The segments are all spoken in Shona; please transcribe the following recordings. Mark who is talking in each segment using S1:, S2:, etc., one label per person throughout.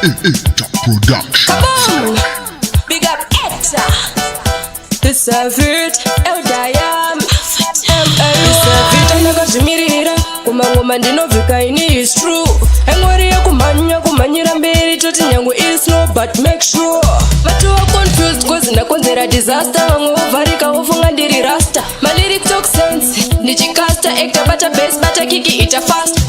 S1: Hector Production.
S2: Kaboom! Big up Hector. This a fit, El Diam. This a fit, ndakazvimirira kumangoma ndinovhika ini is true. Engwari yekumhanya kumhanyira mberi, toti nyangu is slow, but make sure vatova confused 'cause ndakonzera disaster. Vamwe vovharika vofunga ndiri rasta. Malyric talk sense ndichikasta actor, bata bass, bata kick, ita fast.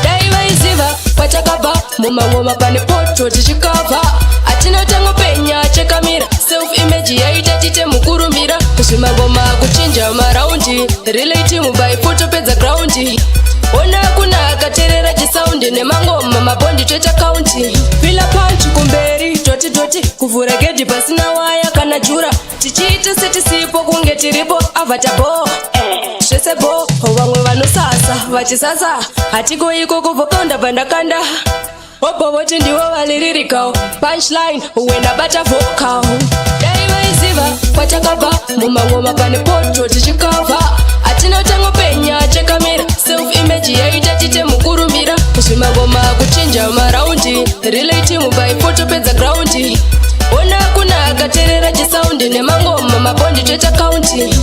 S2: Dai vaiziva kwatakabva, mumangoma pane poto tichikavha. Hatina tangopenya chekamira, self image yaita tite mukurumbira. Zvimangoma kuchinja maraundi, relate mubai topedza graundi. Ona kuna akaterera chisound nemangoma mabhondi toita kaunti. Pila punch kumberi toti toti, kuvhura gedhi pasina waya kana jura. Tichiita setisipo kunge tiripo, avatabo zvese bo. Vamwe vanosasa vachisasa, hatiko ikoko vokaunda bandakanda obvo voti ndivo valiririkawo. Punchline wendabata vocal. Dai vaiziva kwatakabva, mumangoma pane poto tichikavha. Hatina tangopenya chekamira, self image yaita tite mukurumbira. Zvimangoma kuchinja maraundi, relate mubai topedza graundi. Ona kuna akaterera chisound nemangoma mabhondi toita kaunti.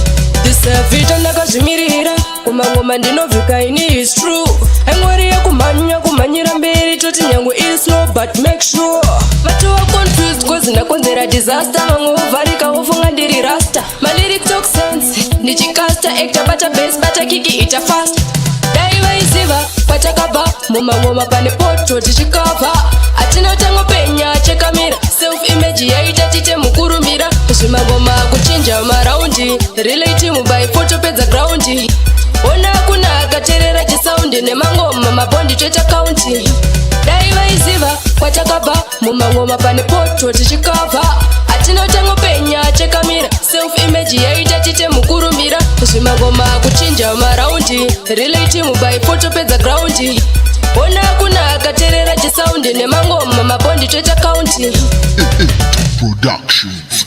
S2: Disavhita ndakazvimirira kumangoma ndinovhika ini is true. Engwari yekumhanya kumhanyira mberi, toti nyangu is slow, but make sure vatova confused 'cause ndakonzera disaster. Vamwe vovharika vofunga ndiri rasta. Malyric talk sense ndichikasta actor, bata bass, bata kick, ita fast. Dai vaiziva kwatakabva, mumangoma pane poto tichikavha. Hatina tangopenya chekamira, self image yaita tite mukurumbira. Zvimangoma kuchinja maraundi, relate mubai topedza graundi. Ona kuna akaterera chisound nemangoma mabhondi toita kaunti. Dai vaiziva kwatakabva, mumangoma pane poto tichikavha. Hatina tangopenya chekamira, self image yaita tite mukurumbira. Zvimangoma kuchinja maraundi, relate mubai topedza graundi. Ona kuna akaterera chisound nemangoma mabhondi toita kaunti.
S1: Productions.